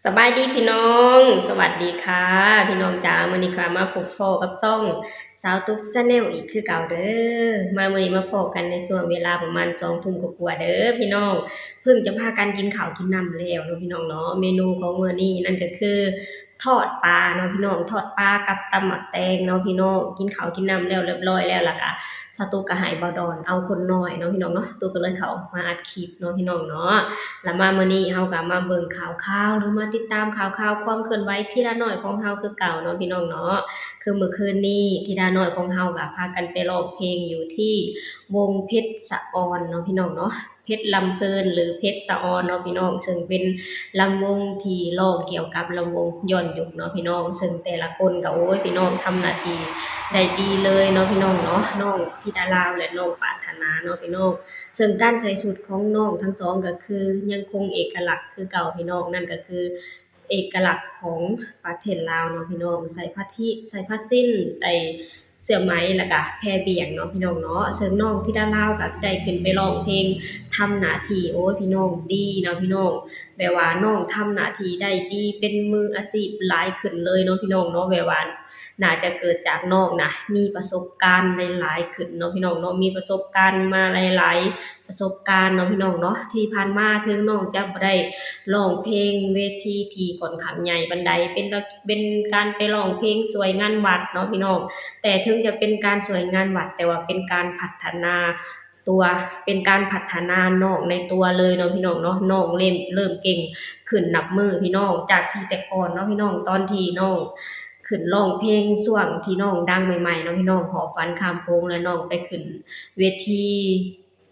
ສະບາຍດີພີ່ນ້ອງ ສະຫວັດດີຄ່ະພີ່ນ້ອງຈ໋າ. ມື້ນີ້ກໍມາພົບພໍ້ກັບຊ່ອງສາວຕຸກ Channel ອີກຄືເກົ່າເດີ. ມາມື້ນີ້ມາພໍ້ກັນໃນຊ່ວງເວລາປະມານສອງທຸ່ມກວ່າໆເດີພີ່ນ້ອງ. ເພິ່ງຈະພາກັນກິນເຂົ້າກິນນ້ຳແລ້ວເນາະພີ່ນ້ອງເນາະ. ເມນູຂອງມື້ນີ້ນັ້ນກໍຄືທອດປາເນາະພີ່ນ້ອງ, ທອດປາກັບຕຳໝາກແຕງເນາະພີ່ນ້ອງ. ກິນເຂົ້າກິນນ້ຳແລ້ວລຽບລ້ອຍແລ້ວ ແລ້ວກໍສາວຕຸກກໍໃຫ້ບ່າວດອນເອົາຄົນນ້ອຍເນາະພີ່ນ້ອງເນາະ, ສາວຕຸກກໍເລີຍເຂົ້າມາອັດ ຄລິບເນາະພີ່ນ້ອງເນາະ. ແລ້ວມາມື້ນີ້ເຮົາກໍມາເບິ່ງຂ່າວຄາວ ຫຼືມາຕິດຕາມຂ່າວຄາວຄວາມເຄື່ອນໄຫວທິດານ້ອຍຂອງເຮົາຄືເກົ່າເນາະພີ່ນ້ອງເນາະ. ຄືມື້ຄືນນີ້ທິດານ້ອຍຂອງເຮົາກໍພາກັນໄປຮ້ອງເພງຢູ່ທີ່ວົງເພັດສະອອນເນາະພີ່ນ້ອງເນາະ, ເພັດລຳເພີນ ຫຼື ເພັດສະອອນເນາະພີ່ນ້ອງ, ເຊິ່ງເປັນລຳວົງທີ່ຮ້ອງກ່ຽວກັບລຳວົງຍ້ອນຍຸກເນາະພີ່ນ້ອງ. ເຊິ່ງແຕ່ລະຄົນກໍ ໂອ້ຍ ພີ່ນ້ອງ ທຳໜ້າທີ່ໄດ້ດີເລີຍເນາະພີ່ນ້ອງເນາະ, ນ້ອງທິດາລາວ ແລະ ນ້ອງປາດຖະໜາເນາະພີ່ນ້ອງ. ເຊິ່ງການໃສ່ຊຸດຂອງນ້ອງທັງສອງກໍຄືຍັງຄົງເອກະລັກຄືເກົ່າພີ່ນ້ອງ, ນັ້ນກໍຄືເອກະລັກຂອງປະເທດລາວເນາະພີ່ນ້ອງ, ໃສ່ຜ້າທິ ໃສ່ຜ້າສິ້ນ ໃສ່ເສື້ອໄໝ ແລ້ວກະແພບ່ຽງເນາະພີ່ນ້ອງເນາະ. ເຊິ່ງນ້ອງທິດາລາວກໍໄດ້ຂຶ້ນໄປຮ້ອງເພງທຳໜ້າທີ່ ໂອ້ຍ ພີ່ນ້ອງ ດີເນາະພີ່ນ້ອງ, ແບບວ່ານ້ອງທຳໜ້າທີ່ໄດ້ດີເປັນມືອາຊີບຫຼາຍຂຶ້ນເລີຍເນາະພີ່ນ້ອງເນາະ. ແບບວ່າ ໜ້າຈະເກີດຈາກນ້ອງນະ ມີປະສົບການຫຼາຍໆຂຶ້ນເນາະພີ່ນ້ອງເນາະ, ມີປະສົບການມາຫຼາຍໆປະສົບການເນາະພີ່ນ້ອງເນາະ. ທີ່ຜ່ານມາເຖິງນ້ອງຈະບໍ່ໄດ້ຮ້ອງເພງເວທີທີ່ຂ້ອນຂ້າງໃຫຍ່ປານໃດ, ເປັນ ເປັນການໄປຮ້ອງເພງຊ່ວຍງານວັດເນາະພີ່ນ້ອງ, ແຕ່ເຖິງຈະເປັນການຊ່ວຍງານວັດ ແຕ່ວ່າເປັນການພັດທະນາ ຕົວ ເປັນການພັດທະນານ້ອງໃນຕົວເລີຍເນາະພີ່ນ້ອງເນາະ. ນ້ອງເລີ່ມ ເລີ່ມເກັ່ງຂຶ້ນນັບມື້ພີ່ນ້ອງ, ຈາກທີ່ແຕ່ກ່ອນເນາະພີ່ນ້ອງ ຕອນທີ່ນ້ອງຂຶ້ນຮ້ອງເພງ ຊ່ວງທີ່ນ້ອງດັງໃໝ່ໆເນາະພີ່ນ້ອງ, ຫອບຝັນຂ້າມໂຂງ ແລະ ນ້ອງໄປຂຶ້ນເວທີ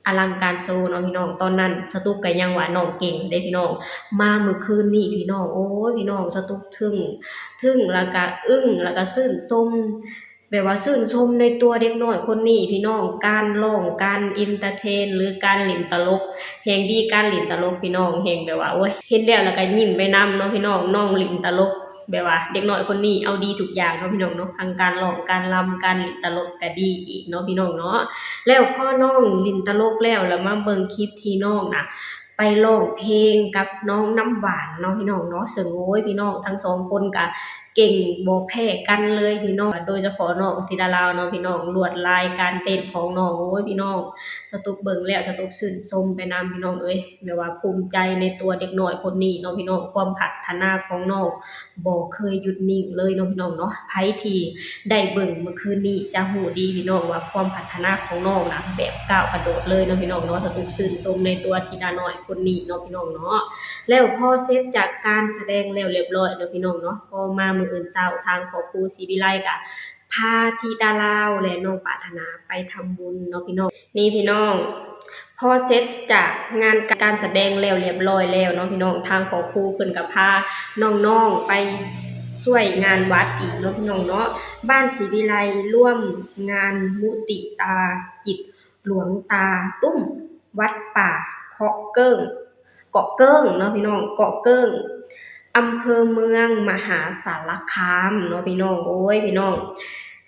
ອະລັງການໂຊເນາະພີ່ນ້ອງ. ຕອນນັ້ນສາວຕຸກກໍຍັງວ່ານ້ອງເກັ່ງເດ້ພີ່ນ້ອງ, ມາມື້ຄືນນີ້ພີ່ນ້ອງ ໂອ້ຍ ພີ່ນ້ອງ ສາວຕຸກທຶ້ງ ທຶ້ງ ແລ້ວກໍອຶ້ງ ແລ້ວກໍຊື່ນຊົມ ແບບວ່າຊື່ນຊົມໃນຕົວເດັກນ້ອຍຄົນນີ້ພີ່ນ້ອງ, ການຮ້ອງ ການເອັນເຕີເທນ ຫຼື ການຫຼິ້ນຕະຫຼົກ ແຮ່ງດີການຫຼິ້ນຕະຫຼົກພີ່ນ້ອງ, ແຮ່ງແບບວ່າ ໂອ້ຍ ເຫັນແລ້ວແລ້ວກໍຍິ້ມໄປນຳເນາະພີ່ນ້ອງ. ນ້ອງຫຼິ້ນຕະຫຼົກ ແບບວ່າເດັກນ້ອຍຄົນນີ້ເອົາດີທຸກຢ່າງເນາະພີ່ນ້ອງເນາະ, ທັງການຮ້ອງ ການລຳ ການຫຼິ້ນຕະຫຼົກກໍດີອີກເນາະພີ່ນ້ອງເນາະ. ແລ້ວພໍນ້ອງຫຼິ້ນຕະຫຼົກແລ້ວ ແລ້ວມາເບິ່ງຄລິບທີ່ນ້ອງນະ ໄປຮ້ອງເພງກັບນ້ອງນ້ຳຫວານເນາະພີ່ນ້ອງເນາະ, ເຊິ່ງ ໂອ້ຍ ພີ່ນ້ອງ ທັງສອງຄົນກະເກັ່ງບໍ່ແພ້ກັນເລີຍພີ່ນ້ອງ, ໂດຍສະເພາະນ້ອງທິດາລາວເນາະພີ່ນ້ອງ, ລວດລາຍການເຕັ້ນຂອງນ້ອງ ໂອ້ຍ ພີ່ນ້ອງ ສາວຕຸກເບິ່ງແລ້ວ ສາວຕຸກຊື່ນຊົມໄປນຳພີ່ນ້ອງເອີຍ, ແບບວ່າພູມໃຈໃນຕົວເດັກນ້ອຍຄົນນີ້ເນາະພີ່ນ້ອງ. ຄວາມພັດທະນາຂອງນ້ອງບໍ່ເຄີຍຢຸດນິ່ງເລີຍເນາະພີ່ນ້ອງເນາະ. ໃຜທີ່ໄດ້ເບິ່ງມື້ຄືນນີ້ຈະຮູ້ດີພີ່ນ້ອງວ່າຄວາມພັດທະນາຂອງນ້ອງນະ ແບບກ້າວກະໂດດເລີຍເນາະພີ່ນ້ອງເນາະ. ສາວຕຸກຊື່ນຊົມໃນຕົວທິດານ້ອຍ ຄົນນີ້ເນາະພີ່ນ້ອງເນາະ. ແລ້ວພໍເສັດຈາກການສະແດງແລ້ວລຽບລ້ອຍເນາະພີ່ນ້ອງເນາະ, ພໍມາມື້ອື່ນເຊົ້າ ທາງພໍ່ຄູສີວິໄລກະພາທິດາລາວ ແລະ ນ້ອງປາດຖະໜາໄປທຳບຸນເນາະພີ່ນ້ອງ. ນີ້ພີ່ນ້ອງ ພໍເສັດຈາກງານການສະແດງແລ້ວລຽບລ້ອຍແລ້ວເນາະພີ່ນ້ອງ, ທາງພໍ່ຄູເພິ່ນກະພານ້ອງໆໄປຊ່ວຍງານວັດອີກເນາະພີ່ນ້ອງເນາະ. ບ້ານສີວິໄລ ຮ່ວມງານມຸຕິຕາຈິດ ຫຼວງຕາຕຸ້ມ ວັດປ່າເກາະເກີ້ງ ເກາະເກີ້ງເນາະພີ່ນ້ອງ ເກາະເກີ້ງ ອຳເພີເມືອງມະຫາສາລະຄາມເນາະພີ່ນ້ອງ. ໂອ້ຍ ພີ່ນ້ອງ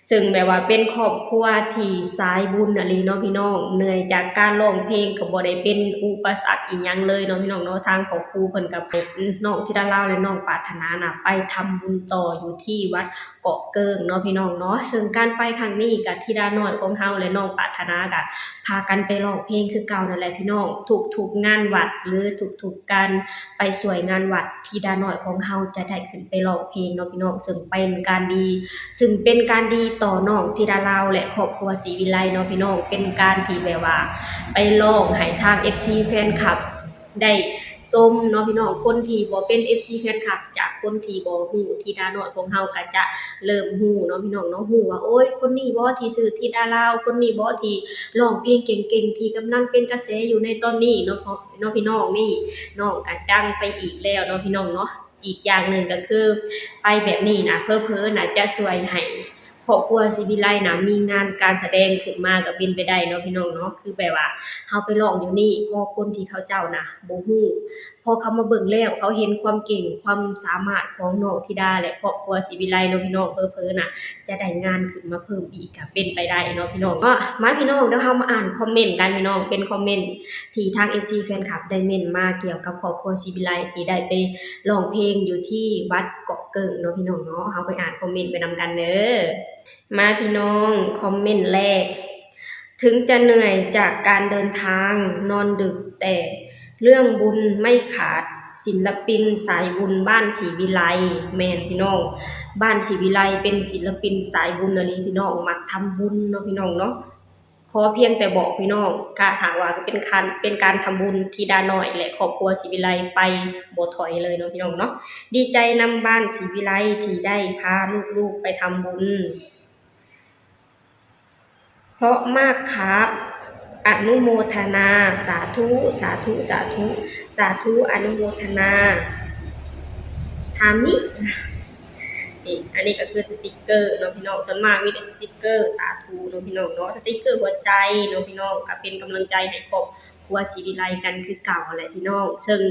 ເຊິ່ງແບບວ່າເປັນຄອບຄົວທີ່ສາຍບຸນອີ່ຫຼີເນາະພີ່ນ້ອງ, ເໜື່ອຍຈາກການຮ້ອງເພງກໍບໍ່ໄດ້ເປັນອຸປະສັກອີ່ຫຍັງເລີຍເນາະພີ່ນ້ອງເນາະ. ທາງຄອບຄົວເພິ່ນກໍໃຫ້ນ້ອງທິດາລາວ ແລະ ນ້ອງປາດຖະໜານະ ໄປທຳບຸນຕໍ່ຢູ່ທີ່ວັດ ເກາະເກີ້ງເນາະພີ່ນ້ອງເນາະ. ເຊິ່ງການໄປຄັ້ງນີ້ກະທິດານ້ອຍຂອງເຮົາ ແລະ ນ້ອງປາດຖະໜາກະພາກັນໄປຮ້ອງເພງຄືເກົ່ານັ້ນແຫຼະພີ່ນ້ອງ. ທຸກໆງານວັດ ຫຼື ທຸກໆການໄປຊ່ວຍງານວັດ ທິດານ້ອຍຂອງເຮົາຈະໄດ້ຂຶ້ນໄປຮ້ອງເພງເນາະພີ່ນ້ອງ, ເຊິ່ງເປັນການດີ ເຊິ່ງເປັນການດີຕໍ່ນ້ອງທິດາລາວ ແລະ ຄອບຄົວສີວິໄລເນາະພີ່ນ້ອງ. ເປັນການທີ່ແບບວ່າໄປຮ້ອງໃຫ້ທາງເອັຟຊີແຟນຄລັບ ໄດ້ຊົມເນາະພີ່ນ້ອງ. ຄົນທີ່ບໍ່ເປັນເອັຟຊີແຟນຄລັບ ຈາກຄົນທີ່ບໍ່ຮູ້ ທິດານ້ອຍຂອງເຮົາກໍຈະເລີ່ມຮູ້ເນາະພີ່ນ້ອງເນາະ, ຮູ້ວ່າ ໂອ້ຍ ຄົນນີ້ບໍ່ທີ່ຊື່ທິດາລາວ, ຄົນນີ້ບໍ່ທີ່ຮ້ອງເພງເກັ່ງໆ ທີ່ກຳລັງເປັນກະແສຢູ່ໃນຕອນນີ້ເນາະ ເນາະພີ່ນ້ອງ. ນີ້ນ້ອງກໍດັງໄປອີກແລ້ວເນາະພີ່ນ້ອງເນາະ. ອີກຢ່າງໜຶ່ງກໍຄືໄປແບບນີ້ນະ ເຜີໆນະຈະຊ່ວຍໃຫ້ ຄອບຄົວສີວິໄລນະ ມີງານການສະແດງຂຶ້ນມາກໍເປັນໄປໄດ້ເນາະພີ່ນ້ອງເນາະ. ຄືແບບວ່າເຮົາໄປຮ້ອງຢູ່ນີ້ ພໍຄົນທີ່ເຂົາເຈົ້ານະບໍ່ຮູ້ ພໍເຂົາມາເບິ່ງແລ້ວ ເຂົາເຫັນຄວາມເກັ່ງ ຄວາມສາມາດຂອງນ້ອງທິດາ ແລະ ຄອບຄົວສີວິໄລເນາະພີ່ນ້ອງ ເຜີໆນະ ຈະໄດ້ງານຂຶ້ນມາເພີ່ມອີກກໍເປັນໄປໄດ້ເນາະພີ່ນ້ອງເນາະ. ມາພີ່ນ້ອງ ດຽວເຮົາມາອ່ານຄອມເມັນກັນພີ່ນ້ອງ ເປັນຄອມເມັນທີ່ທາງເອັຟຊີແຟນຄລັບໄດ້ເມັ້ນມາກ່ຽວກັບຄອບຄົວສີວິໄລທີ່ໄດ້ໄປຮ້ອງເພງຢູ່ທີ່ວັດເກາະເກິ່ງເນາະພີ່ນ້ອງເນາະ. ເຮົາໄປອ່ານຄອມເມັນໄປນຳກັນເດີ. ມາພີ່ນ້ອງ ຄອມເມັນແລກ ເຖິງຈະເໜື່ອຍຈາກການເດີນທາງ ນອນດຶກ ແຕ່ເລື່ອງບຸນໄມ່ຂາດ ສິນລະປິນສາຍບຸນບ້ານສີວິໄລ. ແມ່ນພີ່ນ້ອງ ບ້ານສີວິໄລເປັນສິນລະປິນສາຍບຸນອີ່ຫຼີພີ່ນ້ອງ ມັກທຳບຸນເນາະພີ່ນ້ອງເນາະ. ຂໍພຽງແຕ່ບອກພີ່ນ້ອງ ກະຖ້າວ່າເປັນການ ເປັນການທຳບຸນທີ່ດານ້ອຍ ແລະ ຄອບຄົວສີວິໄລໄປບໍ່ຖອຍເລີຍເນາະພີ່ນ້ອງເນາະ. ດີໃຈນຳບ້ານສີວິໄລທີ່ໄດ້ພາລູກໆໄປທຳບຸນ. ເພາະມາກຄັບ ອະນຸໂມທະນາ ສາທຸ ສາທຸ ສາທຸ ສາທຸ ອະນຸໂມທະນາ ທາມິ ນີ້ ອັນນີ້ກໍຄືສະຕິກເກີເນາະພີ່ນ້ອງ ສ່ວນມາກມີແຕ່ສະຕິກເກີສາທຸເນາະພີ່ນ້ອງເນາະ ສະຕິກເກີຫົວໃຈເນາະພີ່ນ້ອງ ກໍເປັນກຳລັງໃຈໃຫ້ຄອບຄົວສີວິໄລກັນຄືເກົ່າຫັ້ນແຫຼະພີ່ນ້ອງ. ເຊິ່ງ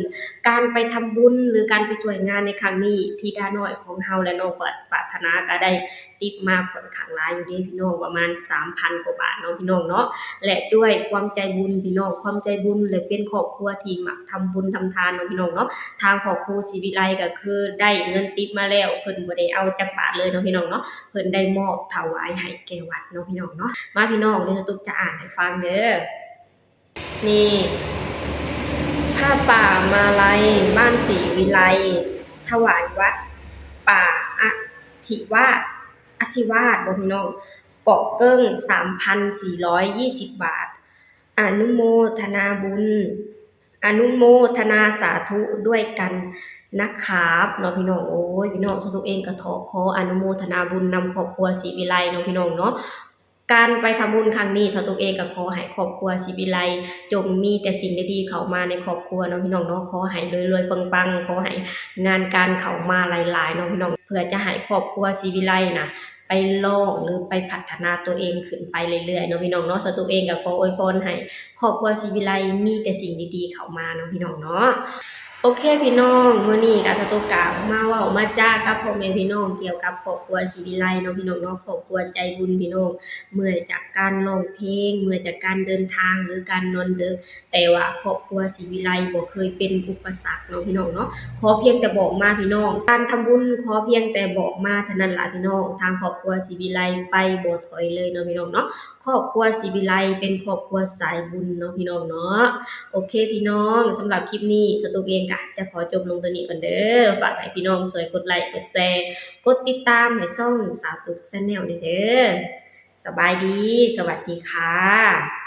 ການໄປທຳບຸນ ຫຼື ການໄປຊ່ວຍງານໃນຄັ້ງນີ້ ທິດານ້ອຍຂອງເຮົາ ແລະ ນ້ອງປາ ປາດຖະໜາກໍໄດ້ ຕິບມາຂ້ອນຂ້າງຫຼາຍຢູ່ເດ້ພີ່ນ້ອງ ປະມານສາມພັນກວ່າບາດເນາະພີ່ນ້ອງເນາະ ແລະ ດ້ວຍຄວາມໃຈບຸນພີ່ນ້ອງ ຄວາມໃຈບຸນ ແລະ ເປັນຄອບຄົວທີ່ມັກທຳບຸນທຳທານເນາະພີ່ນ້ອງເນາະ. ທາງຄອບຄົວສີວິໄລກໍຄືໄດ້ເງິນຕິບມາແລ້ວ ເພິ່ນບໍ່ໄດ້ເອົາຈັກບາດເລີຍເນາະພີ່ນ້ອງເນາະ ເພິ່ນໄດ້ມອບຖວາຍໃຫ້ແກ່ວັດເນາະພີ່ນ້ອງເນາະ. ມາພີ່ນ້ອງ ດຽວສະຕຸກຈະອ່ານໃຫ້ຟັງເດີ. ນີ້ ຜ້າປ່າມາໄລ ບ້ານສີວິໄລ ຖວາຍວັດປ່າອະທິວາດ ອະທິວາດບໍ່ພີ່ນ້ອງ ເກາະເກິ່ງ ສາມພັນສີ່ຮ້ອຍຍີ່ສິບບາດ ອະນຸໂມທະນາບຸນ ອະນຸໂມທະນາສາທຸດ້ວຍກັນນະຄັບເນາະພີ່ນ້ອງ. ໂອ້ຍ ພີ່ນ້ອງ ສາທຸເອງກໍຂໍ ຂໍອະນຸໂມທະນາບຸນນຳຄອບຄົວສີວິໄລເນາະພີ່ນ້ອງເນາະ. ການໄປທຳບຸນຄັ້ງນີ້ ສາວຕຸກເອງກໍຂໍໃຫ້ຄອບຄົວສີວິໄລ ຈົ່ງມີແຕ່ສິ່ງດີໆເຂົ້າມາໃນຄອບຄົວເນາະພີ່ນ້ອງເນາະ. ຂໍໃຫ້ລວຍໆປັງໆ ຂໍໃຫ້ງານການເຂົ້າມາຫຼາຍໆເນາະພີ່ນ້ອງ ເພື່ອຈະໃຫ້ຄອບຄົວສີວິໄລນະ ໄປລອງ ຫຼື ໄປພັດທະນາຕົວເອງຂຶ້ນໄປເລື້ອຍໆເນາະພີ່ນ້ອງເນາະ. ສາວຕຸກເອງກໍຂໍອວຍພອນໃຫ້ຄອບຄົວສີວິໄລມີແຕ່ສິ່ງດີໆເຂົ້າມາເນາະພີ່ນ້ອງເນາະ. ໂອເຄພີ່ນ້ອງ ມື້ນີ້ກະສາວຕຸກກະມາເວົ້າມາຈາກັບພໍ່ແມ່ພີ່ນ້ອງກ່ຽວກັບຄອບຄົວສີວິໄລເນາະພີ່ນ້ອງເນາະ ຄອບຄົວໃຈບຸນພີ່ນ້ອງ. ເມື່ອຍຈາກການຮ້ອງເພງ ເມື່ອຍຈາກການເດີນທາງ ຫຼື ການນອນດຶກ ແຕ່ວ່າຄອບຄົວສີວິໄລບໍ່ເຄີຍເປັນອຸປະສັກເນາະພີ່ນ້ອງເນາະ. ຂໍພຽງແຕ່ບອກມາພີ່ນ້ອງ ການທຳບຸນ ຂໍພຽງແຕ່ບອກມາເທົ່ານັ້ນລະພີ່ນ້ອງ ທາງຄອບຄົວສີວິໄລໄປບໍ່ຖອຍເລີຍເນາະພີ່ນ້ອງເນາະ. ຄອບຄົວສີວິໄລເປັນຄອບຄົວສາຍບຸນເນາະພີ່ນ້ອງເນາະ. ໂອເຄພີ່ນ້ອງ ສຳລັບຄລິບນີ້ ສາວຕຸກເອງກະຈະຂໍຈົບລົງຕົວນີ້ກ່ອນເດີ. ຝາກໃຫ້ພີ່ນ້ອງຊ່ວຍກົດໄລ ກົດແຊ ກົດຕິດຕາມໃຫ້ຊ່ອງສາວຕຸກ Channel ແດ່ເດີ. ສະບາຍດີ ສະຫວັດດີຄ່ະ.